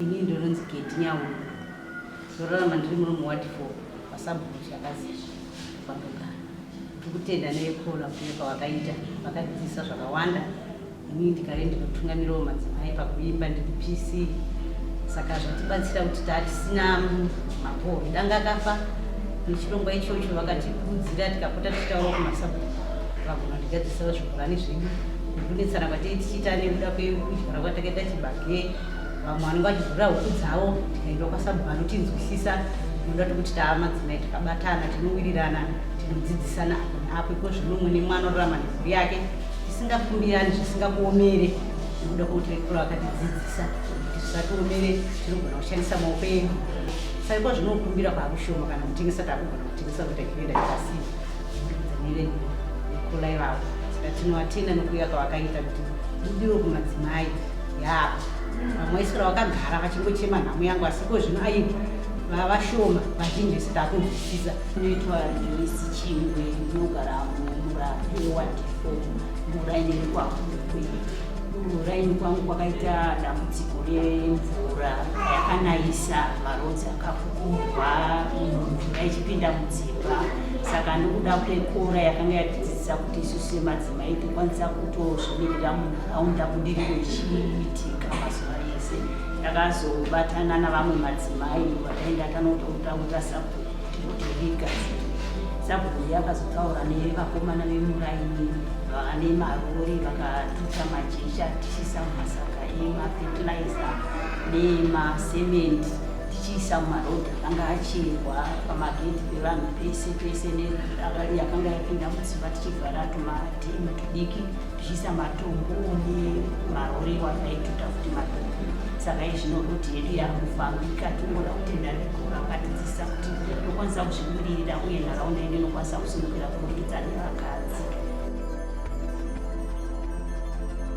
Ini ndinonzi Keti Nyauro, ndorarama ndiri muno muward 4 pasabhuku Chakazizvi pandogara. Ndiri kutenda nevekola kuuya kwavakaita, vakadzidzisa zvakawanda. Ini ndikave ndinotungamirawo madzimai pakuimba, ndiri PC, saka zvatibatsira kuti tatisina mabhohoro danga akafa nechirongwa ichocho vakatikurudzira tikapota tichitaura kumasabhuku vagona kutigadzirisawo zvibhorani zvedu nekunetsana kwatei tichiita nekuda kwekudyara kwatakaita chibage. Vamwe vanenge vachivhurira huku dzavo, tikaenda kwasabhuku anotinzwisisa nokuda tokuti taa madzimai takabatana, tinowirirana, tinodzidzisana apo neapo. Iko zvino umwe nemwana orarama nemhuri yake tisingakumbirani zvisingakuomere nekuda kwekuti vekura vakatidzidzisa kuti zvisatiomere, tinogona kushandisa maoko edu. Saka iko zvino kukumbira kwaakushoma, kana kutengesa takugona kutengesa kuita chinoenda chakasina kuburikidza nevekura ivavo. Saka tinovatenda nokuuya kwavakaita kuti budiro kumadzimai yapo. Vamwe vaiswera vakagara vachingochema nhamo yangu, asi iko zvino aiwa, vavashoma, vazhinji vese takunzwisisa. Inoitwa Joyce Chingwe, ndinogara mumurapi ward 4 muraini rekwaHukwe. Kuraini kwangu kwakaita dambudziko remvura yakanayisa, marodzi akakukurwa, mvura ichipinda mudzimba. Saka nokuda kwekora yakanga yatidzidzisa kuti isusu semadzimai tokwanisa kutozvimirira munharaunda, budiriro ichiitika mazuva ese. Takazobatana navamwe madzimai vataenda tanotaura sabhuku kuti rodhi rigadzirwe. Sabhuku uyu akazotaura nevakomana vemuraini vane marori, vakatuta majecha tichiisa mumasaga emafetilizer nemasementi, tichiisa mumarodhi akanga acherwa pamagedhi pevanhu pese pese yakanga yapinda mudzimba, tichivhara tumadhemu tudiki tichiisa matombo nemarori wataituta futi matombo. Saka izvino rodhi yedu yakufambika. Tinongoda kutenda vekora vakatidzidzisa kuti tokwanisa kuzvibudirira uye nharaunda yedu inokwanisa kusimukira kuburikidza nevakadzi.